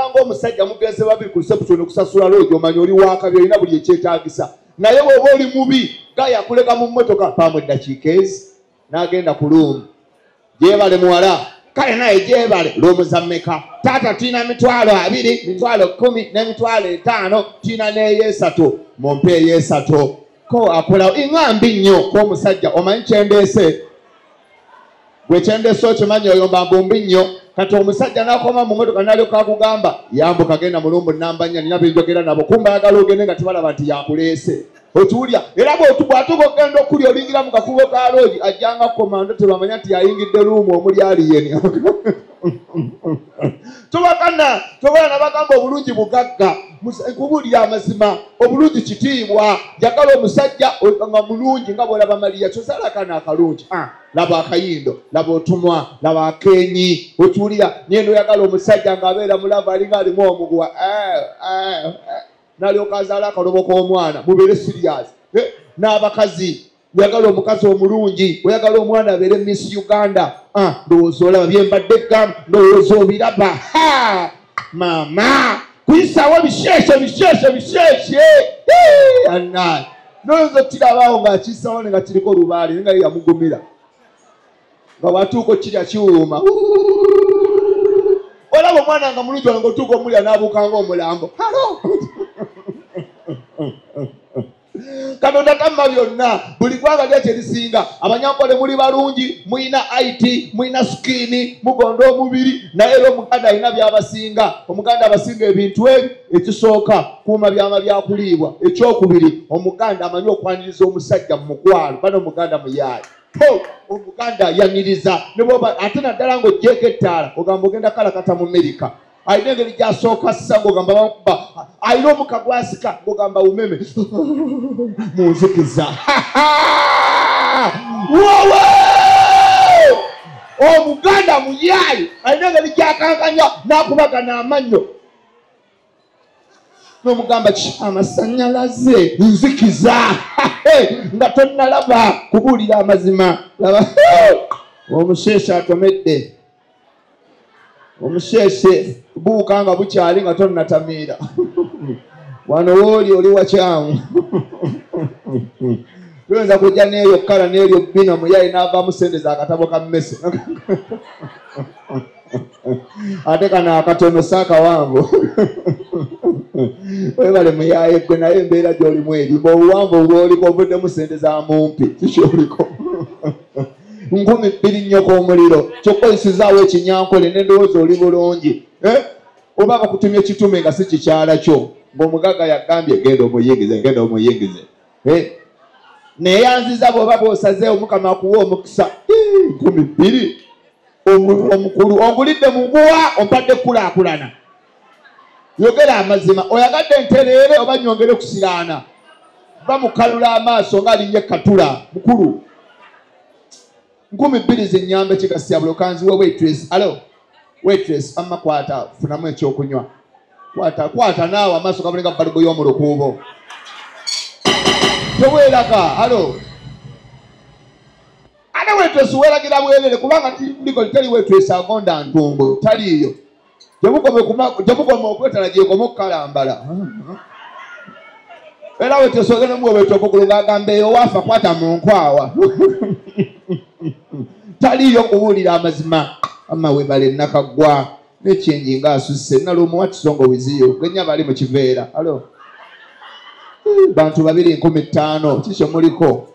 Bw'olaba ng'omusajja mugenze babiri ku reception okusasula loogi, omanya oli waakabi, olina buli ekyetaagisa. Naye bw'oba oli mubi, gaya akuleka mu mmotoka paamu eddakiika ezi n'agenda ku luumu. Gyebale muwala, kale naye gyebale, luumu za mmeka? Taata tulina 20,000, 10,000 n'emitwalo 50, tulina n'ey'esatu, mumpe ey'esatu. Ko akolawo inga mbi nnyo k'omusajja, omanyi kyendeese? Gwe kyendeese okimanyi, oyo mbambu mbi nnyo. Kati omusajja n'akoma mu mmotoka n'alyoka akugamba, yambuka genda mu luumu namba 4, nina byenjogera nabo. Kumbe ayagala ogende nga tebalaba nti yakuleese. Okiwulira? Era bw'atuuka okugenda okulya, olingira mu kakubo ka loogi, ajjanga komando, tebamanya nti yayingidde luumu omuli aliyeni. Tubakana tobala nabagamba obulungi bugagga. Nkubuulira amazima, obulungi kitiibwa. Njagala omusajja nga mulungi nga bw'olaba Mariya, kyozala akaana akalungi. Laba akayindo, laba otumwa, laba akenyi. Okiwulira? Naye noyagala omusajja ng'abeera mulava, alinga alimu omuguwa, n'alyoka azaala akalobo k'omwana. Mubeere serious. N'abakazi, oyagala omukazi omulungi, oyagala omwana abeere Miss Uganda. Ndowooza olaba bye mbadde gamba, ndowooza obiraba. Ha! Maama kuyisaawo bisheshe bisheshe bisheshe. Anna noyinza okukirabaawo ng'akiyisaawo ne nga kiriko lubaale, naye nga ye yamugumira nga bw'atuuka okukirya kiwuuma. Olaba omwana nga mulungi wano, ng'otuuka omulya n'abuuka ng'omulambo. Halo, Katonda tamma byonna, buli ggwanga lya kyerisinga. Abanyankole muli balungi, mulina IT, mulina skin, mugonda omubiri, naye era Omuganda alina by'abasinga. Omuganda abasinga ebintu ebi: ekisooka, kuuma byama byakuliibwa; ekyokubiri, Omuganda amanyi okwaniriza omusajja mu mukwano. Bano Omuganda muyaayi, omuganda ayaniriza ne bw'oba ate naddala ng'ogyeko ettaala, ogamba ogenda kalakata mu Amerika. Alina engeri gy'asooka ssa ng'ogamba bamukuba, alina omuka gwasika ng'ogamba umeme mu nzikiza. Wowe, Omuganda muyaayi, alina engeri gyakankanya n'akubagana amannyo n'omugamba ki amasanyalaze nzikiza nga tonnalaba. Kubuulira amazima, laba omusheeshe atomedde omusheeshe, buuka nga bukyali nga tonnatamiira. Wano wooli oli wakyamu, tuyinza kujja n'eyo kala n'eryo bbina muyayi n'avaamu sente z'akatabo ka mmese, ate kano akatono saakawanvu. Webale muyaye gwe, naye embeera gy'olimu erimba. Obuwanvu bw'oliko ovuddemu sente za mumpi, kikyoliko 2,000 nnyoko omuliro, kyokka oyisizaawo ekinyankole n'endowooza oli bulungi. Eh? Oba bakutumye kitume nga si kikyala kyo, ng'omugagga yagambye genda omuyingize, genda omuyingize. Eh? Neyanziza bw'oba bw'osazeewo, Omukama akuwa omukisa. 2,000 omukulu ongulidde muguwa, ompadde kulaakulana. Yogera amazima, oyagadde ntereere oba nyongere kusiraana? Bamukalula amaaso ng'alinye katula mukulu. 2,000 zinyambe kigasya bulokanzi we. Waitress, alo waitress, amma kwata, funamu ekyokunywa, kwata kwata. Naawe amaaso gamulinga balubu y'omu lukuubo, teweeraga. Alo ate waitress, weeragira bwerere kubanga liko teri waitress agonda ntungo, taliiyo. Gyemukoma okwetala gyekoma okukalambala. Era waitress ogenda muwebeta okugulu ng'agamba eyo waafa, kwata mu nkwawa, taliiyo. Kubuulira amazima, ama webale nakaggwa nekyenji ng'asusse nalumu. What's wrong with you? Genya bali mu kiveera. Alo bantu babiri 5,000, kikyo muliko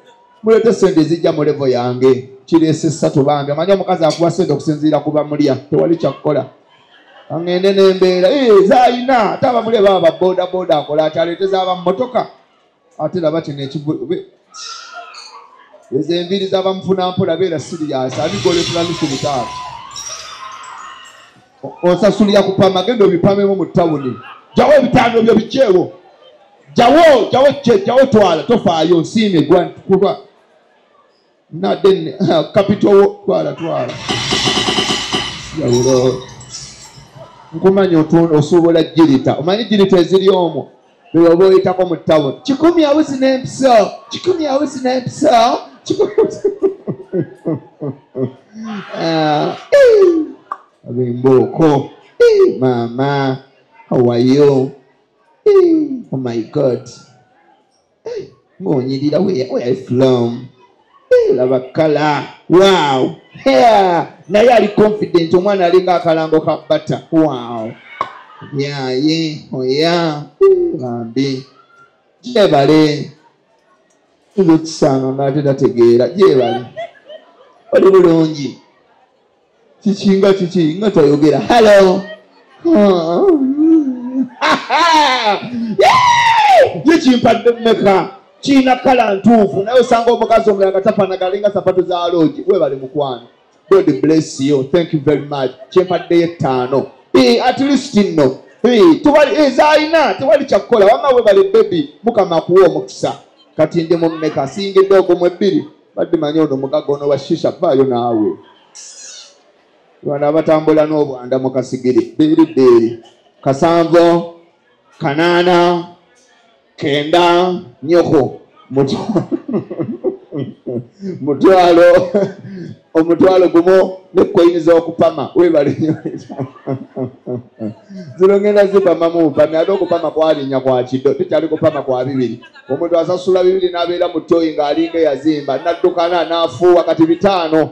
muleete sente ezijja mu level yange. Kireese ssatu bambi. Amanyi omukazi akuwa sente okusinziira ku bamulya, tewali kyakukola. Aŋŋende n'embeera zaayina, ate abamulya baba ba boda boda, akola ati aleete z'aba mmotoka. Ate laba kino ekivu, ezo enviiri z'abamufunampola. Beera serious, anigoletera nusu butaano, osasulira kupama, genda obipamemu mu tawuni. Jawo ebitaano byo bikyewo, jawo jawo jawo, twala, tofaayo. Nsiimye kuba nadde kapito wo, twala twala. Yawulo nkumanya osobola girita, omanyi girita eziri omwo beoba oyitako mu tawuni 100 awuzi n'empiso, 100 awuzi n'empiso, 100. Ah, abembooko maama. How are you? Oh my God. Ng'onyirira, where are you from? Laba kala. Wow. Yeah. Naye ali confident, omwana alinga akalango ka bata. Wow. Yeah, yeah. Oh yeah. Bambi. Gyebale. Nzokisanga ng'ate tategeera. Gyebale. Oli bulungi. Kiki nga kiki nga tayogera. Hello. Ye kimpadde mmeka? Kiina kala ntuufu, naye osanga omukazi omulala nga tafaanagana, alinga sapatu za loogi. Weebale mukwano. God bless you. Thank you very much. Kyempaddeyo 5. At least nno. Zaalina tewali kyakukola. Wamma weebale baby, Mukama akuwe omukisa. Kati ndi mu mmeka? Siyingidde ogumu 2. Badde manyi ono mugagga ono wa shisha, vaayo naawe. Bano abatambula n'obwanda mu kasigiri. 2 2 7 8 9 nyoko mutwalo omutwalo gumu ne koyini z'okupama. Weebale nnyo. Zino ngenda zipamamu bupami, ate okupama kwalinnya kwa kiddo, tekyali kupama kwa 2. Omuntu asasula 2 n'abeera mu ttoyi ng'alinga eyazimba, n'addukana n'afuuwa kati 5.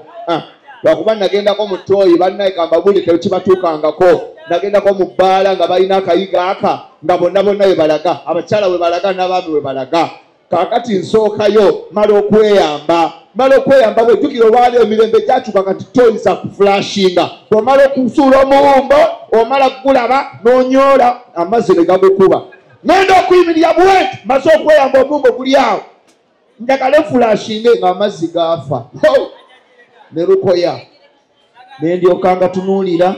Lwakuba nagendako mu ttooyi bannaye kambabuli tekibatuukangako. Nagendako mu bbaala nga balina akayiga aka nga bonna bonna we balaga, abakyala we balaga n'abaami we balaga. Kaakati nsookayo mala okweyamba, bwejjukira olwali emirembe gyakyuka kati toyinza kufulashinga. Bw'omala okusuula omuwumbo, omala kugulaba n'onyoola amazzi ne gagukuba. Ngenda okuyimirira bwenti, maze okweyamba omuwumbo guli awo, njagala fulashinge ng'amazzi gaafa ne lukoya. Ne ndyoka nga tunuulira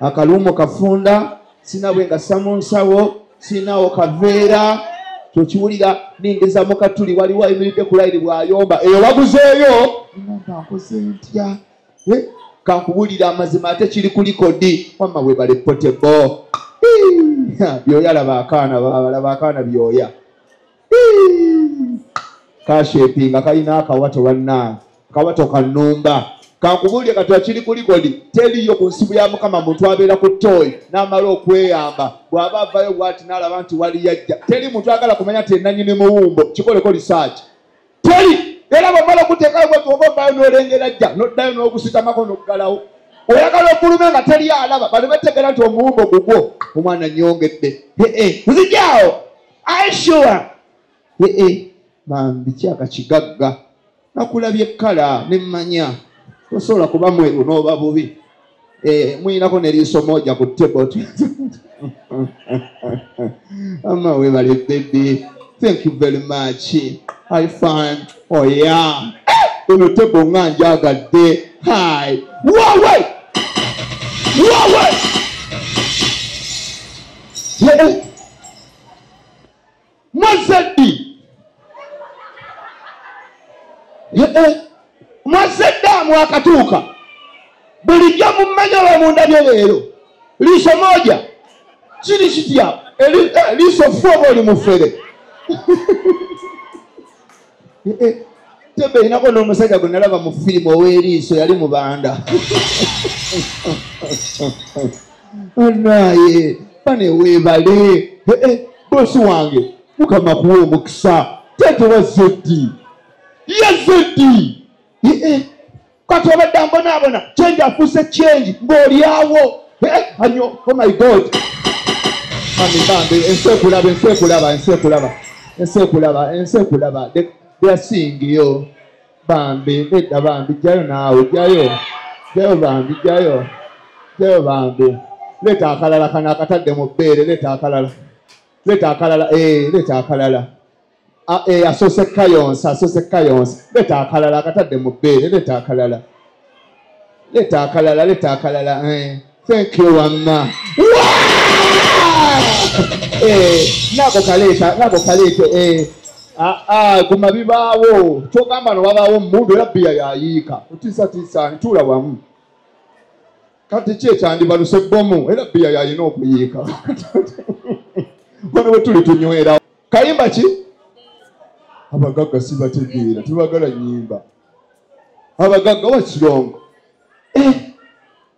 akalumo kafunda, sina bwe ngassa mu nsawo, sinawo kaveera. Tokiwulira ningeza mu katuli, waliwo ayimiridde ku layini bw'ayomba eyo baguzeeyo. Ngamba nkoze ntya? Kankubuulira amazima ate kiri ku likodi. Wamma weebale Potable. Byoya laba akaana, laba akaana byoya. Kashepinga kalina akawato bannange, akawato kannumba. Kankubuulire kati kiri ku likodi, teriiyo ku nsibu ya Mukama muntu abeera ku ttooyi n'amala okweyamba. Bw'aba avaayo bw'ati n'alaba nti wali yajja. Teri muntu agala kumanya nti ennannyini muwumbo. Kikoleko lisaaki. Teri! Era bw'omala okuteekayo bw'oti oba ovaayo n'olengera ajja, n'oddayo n'ogusitamako n'oggalawo. Oyagala okulume nga teri alaba, bano bategeera nti omuwumbo gugwo. Omwana nnyongedde. Nzijaawo! Are you sure? Bambi kyaka kigagga. Nakulabye ekkala ne mmanya. Tosobola kuba mweru n'oba bubi. Muyinako n'eriiso moja ku table. Amma weebale baby. Thank you very much. I find, oh yeah. Eno table nga njagadde. Hi. Wawe! Wawe! Mwazaddi! Mwazadde amwakatuuka. Bulijjo mummanyi oba mundabye leero. Liiso moja. Kiri kitya? Liiso fu oba oli mufere. Tebe inako n'omusajja gwe nalaba mu firimu ow'eriiso yali mubanda. Naye bane weebale. Bosi wange Mukama akuwe omukisa. Taata wa Zeddi. Ye Zeddi. Kati obadde mbonaabona, change afuuse change ng'olyawo. Anyo, oh my God. Mami bambi, ensi ekulaba, ensi ekulaba, ensi ekulaba. Ensi ekulaba, ensi ekulaba. They are seeing you. Bambi, nedda bambi, jjayo naawe, jjayo. Jjayo bambi, jjayo. Jjayo bambi. Leeta akalala kano akatadde mu bbeere, leeta akalala. Leeta akalala, leeta akalala. Asoose kayonsa, asoose kayonsa. Leeta akalala akatadde mu bbeere, leeta akalala. Leeta akalala, leeta akalala. Thank you, wamma. Nako kaleeta, nako kaleete. Guma bibaawo. Kyogamba no wabaawo omuntu era bbiya yayiika. Otiisatiisa ntuula wamu. Kati ki ekyandibaluse bbomu era bbiya yalina okuyiika. Wano we tuli tunywera. Kayimba ki? Abagagga sibategeera, tebagala nnyimba. Abagagga wakirongo.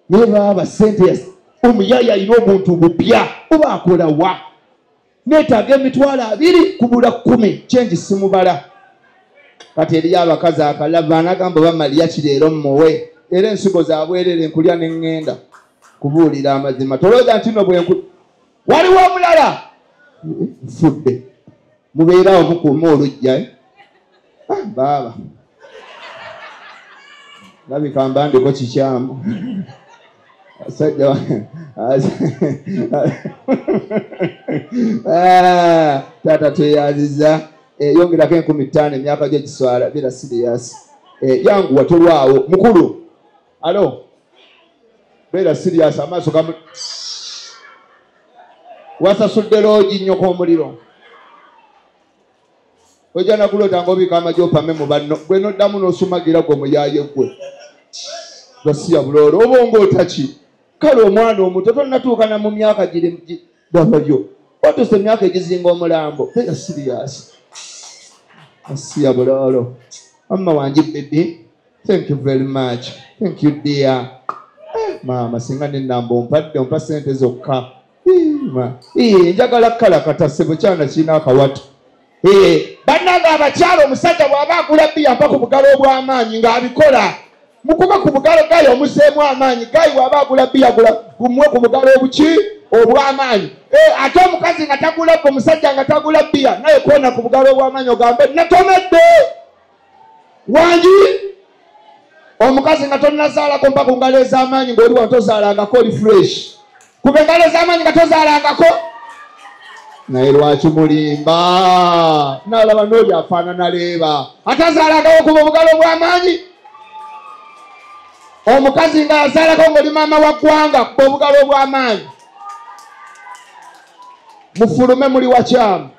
Naye baaba ssente omuyaaya alina obuntu bupya. Oba akola wa? Neetaaga 20,000 kubula 10 kyenji simubala. Kati eriyo abakazi akalava anagamba oba Mariachi leero mmuwe. Era ensigo zaabwerere nkulya ne ŋŋenda kubuulira amazima. Tolowooza nti nno bwe waliwo omulala nfudde. Mubeerawo mukuuma olujja. Baaba labika mbandiko kikyamu. Asajja taata tweyaziza. Yongerako 5,000 emyaka gye giswala beera serious. Yanguwa tolwawo mukulu. Alo beera serious amaaso gamu wasasudde loogi nnyoko omuliro. Ojja nakuloota ng'obiika amagi opame mu banno gwe n'oddamu n'osumagira gwe muyaaye gwe. Gasiya buloolo oba ng'otaki. Kale omwana omuto tonnatuuka na mu myaka giri dabayo. Otuuse emyaka egizinga omulambo. Beera serious. Gasiya buloolo. Amma wangi baby. Thank you very much. Thank you dear. Maama singa n'ennamba ompadde ompa ssente zokka. Njagala kkalakata ssebo kyana kirina akawato. Bannange abakyala omusajja bw'aba agula bbiya mpa ku bugalo obw'amaanyi ng'abikola. Mukuba ku bugalo gayi omuseemu amaanyi. Gayi bw'aba agula bbiya gula gumuwe ku bugalo obuki obw'amaanyi. Ate omukazi nga tagula bbo omusajja nga tagula bbiya naye koona ku bugalo obw'amaanyi ogambe natomedde. Wangi omukazi nga tonnazaalako mpa ku ngalo ez'amaanyi ng'oli wano tozaalangako oli fresh. Kuba engalo ez'amaanyi nga tozaalangako. Naye lwaki mulimba? Nalaba n'oli afaanana leeba. Atazaalangawo kuba obugalo obw'amaanyi. Omukazi nga yazaalako ng'oli maama wa ggwanga kuba obugalo obw'amaanyi. Mufulume muli wakyamu.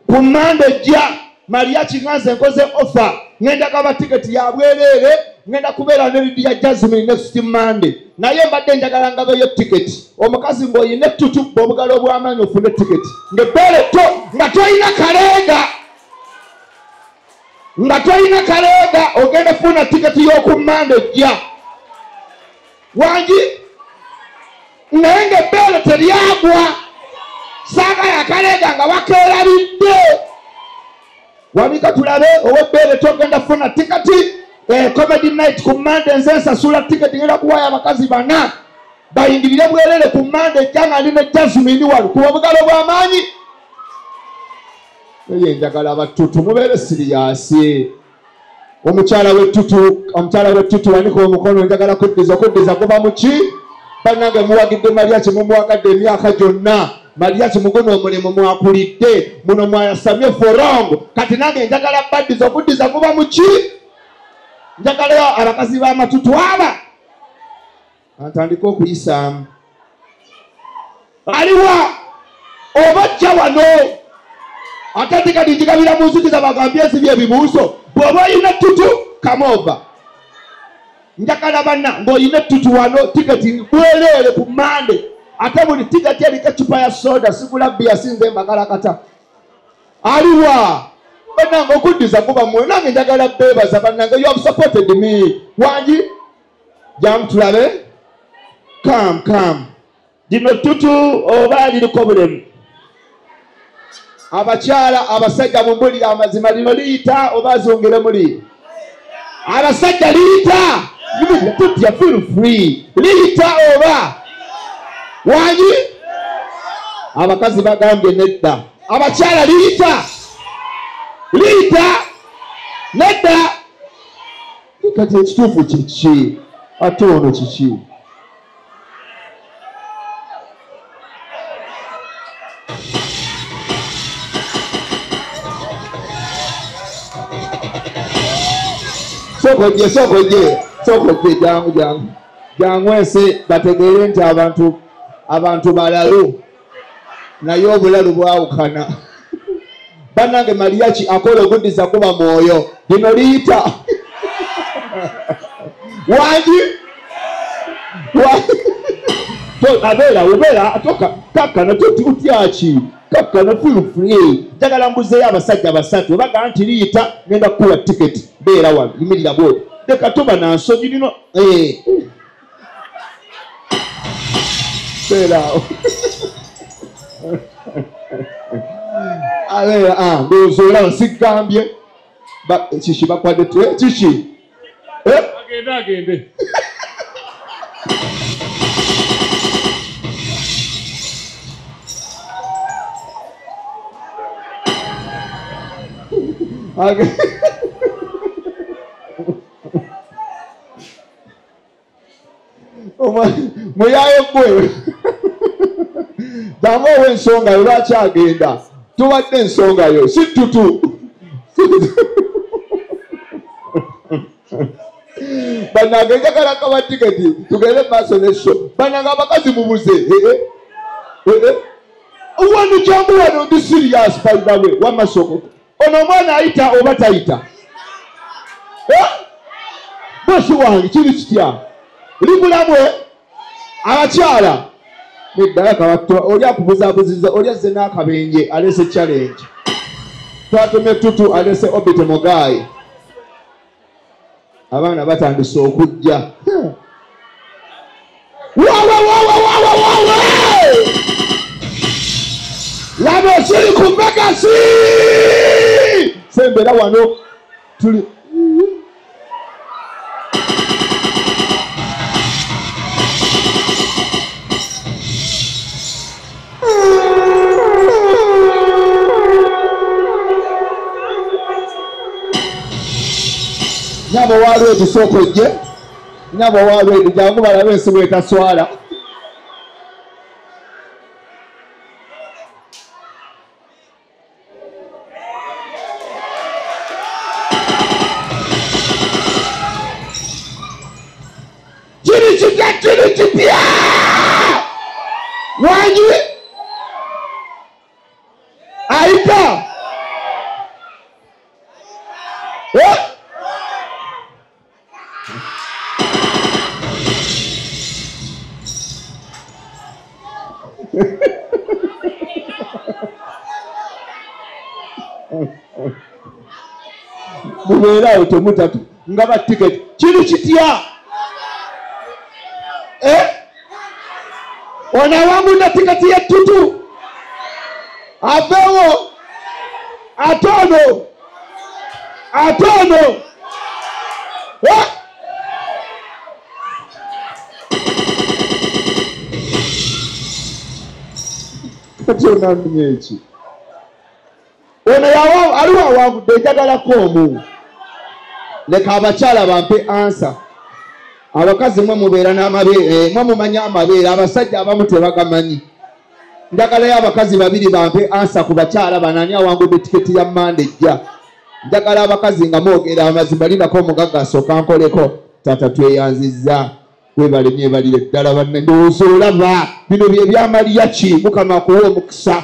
Ku Mmande ejja Mariachi nganze nkoze offer. Ngenda gaba tiketi ya bwereere. Ngenda kubeera ne Lydia Jasmine next Monday. Naye mbadde njagala ngabeyo tiketi. Omukazi ng'oyina ettutu obugalo obw'amaanyi ofune tiketi. Ng'ebbeere to nga toyina kaleega. Nga toyina kaleega ogenda kufuna tiketi y'oku Mmande ejja. Wangi naye ng'ebbeere teryagwa. Saagala akaleega nga wakeerabidde. Wabika tulabe ow'ebbeere togenda kufuna tiketi. Comedy night ku Mmande nze nsasula tiketi ngenda kuwaayo abakazi bana bayingirire bwerere ku Mmande ejja nga ndi ne Jasmine wano kuba obugalo bw'amaanyi. Eye njagala abatutu mubeere serious. Omukyala w'ettutu wanika omukono njagala kuddiza okuddiza kuba muki? Bannange muwagidde Mariachi mumuwagadde emyaka gyonna. Mariachi muguno omulimu mwakulidde muno mwayasamye for long. Kati nange njagala baddiza okuddiza kuba muki? Njagalayo abakazi b'amatutu aba antandika okuyisaamu. Aliwa oba ojja wano ate tikati njigabira mu nzikiza bagambye ensibye ebibuuzo. Bw'oba oyina ettutu come over. Njagala banna ng'oyina ettutu wano tiketi bwereere ku Mmande. Ate buli tiketi eriko eccupa ya soda sigula bbiya sinze mbakalakata. Aliwa bannange okuddiza kuba mmwe nange njagala beebaza bannange you have supported me. Wangi jangu tulabe. Come come. Lino ttutu oba liriko bulemu? Abakyala abasajja mumbulire amazima lino liyita oba azongere muli? Abasajja liyita. Tutya feel free. Liyita oba wangi? Abakazi bagambye nedda. Abakyala liyita. Liyita nedda. Kati ekituufu kiki? Ate ono kiki? Soko je, jangu jangu. Jangu ensi bategeere nti abantu balalu. Naye obulalu bwawukana. Bannange Mariachi akola oguddiza kuba mwoyo. Lino liyita. Wangi? Abeera obeera atoka kakkana tutyaki kakkana feel free. Njagala mbuzeeyo abasajja basatu obaga nti liyita ngenda kukuwa tiketi. Beera wano yimirira bw'oti. Leka toba na nsonyi lino. Beeraawo. Ndowooza olaba sigambye. Kiki bakwadde kiki? Agende agende. Muyaye gwe jangu owa ensonga yo lwaki agenda tubadde ensonga yo si ttutu. Bannange njagala kaba tiketi tugende maaso ne show. Bannange abakazi mubuze. Wano jangu wano ndi serious by the way wamasoko. Ono omwana ayita oba tayita? Bosi wange kiri kitya? Libulamwe abakyala neddala kabatwa oli akubuzaabuzizza oli azze n'akabenje alese challenge. Twatumye Tutu alese Obito Mugayi. Abaana batandise okujja. Wawe wawe wawe wawe! Laba kiri ku Vegas! Sembera wano tuli nyabo walwedi soko je nyabo walwedi jangu balabe ensi bwetaswala. Kiri kitya kiri kitya wangi ayita mubeeraawo temutatu nga ba tiketi kiri kitya ono awangudde tiketi y'ettutu aveewo ate ono ate ono kati onamenya eki ono aliwo awangudde njagalako omu. Leka abakyala bampe ansa. Abakazi mwe mubeera n'amabeere, mwe mumanya amabeere, abasajja abamu tebagamanyi. Njagalayo abakazi babiri bampe ansa ku bakyala bano ani awangudde tiketi ya Mmande ejja. Njagala abakazi nga mwogera amazima lindako omugagga asooka nkoleko. Taata tweyanzizza webale myebalire ddala banne. Ndowooza olaba bino bye byamaliya ki Mukama akuwe omukisa.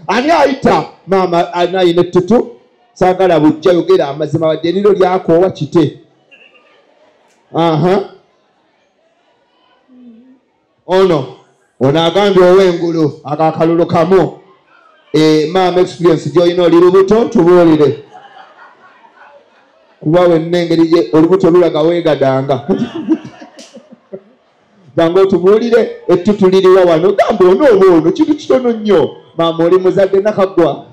Ani ayita maama ani ayina ettutu? Saagala bujja yogera amazima wadde eriro lyakoowa kite. Ono ono agambye ow'engulu akakalulu kamu. Maama experience gy'olina oli lubuto tubuulire kuba wenna engeri olubuto lulaga weegadanga. Jangu otubuulire ettutu liriwa wano gamba ono oba ono kintu kitono nnyo. Maama oli muzadde nakaggwa.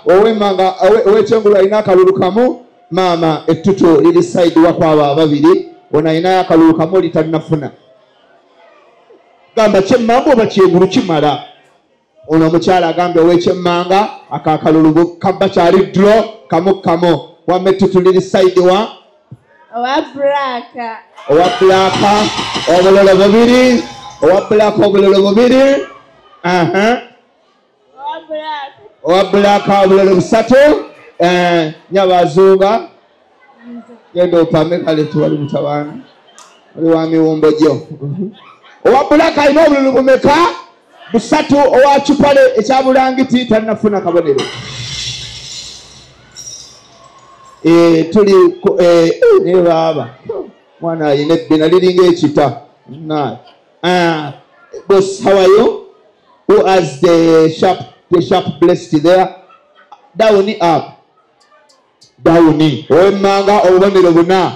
Ow'emmanga ow'ekyengulu alina akalulu kamu. Maama ettutu liri sayidi wakwabo ababiri. Ono alinayo akalulu kamu oli tannafuna. Gamba kyemmanga oba kyengulu kimala. Ono omukyala agambye ow'ekyemmanga akakalulu kaba kyali draw kamu kamu. Wamma ettutu liri sayidi wa owa blaaka. Owa blaaka obulolo bubiri. Owa blaaka obulolo bubiri. Owa blaaka obulolo busatu. Nyabazunga genda opame kale tuwali mutawaana oli wa miwumbo gyo. Owa blaaka alina obululu bumeka? Busatu. Owa kipale ekya bulangiti tannafuna kabonero. Tuli ne baaba mwana alina ebbina liringa ekita. Boss, how are you? Who has the sharp blessed there? Down up. Dawuni. Owemmanga obubonero buna.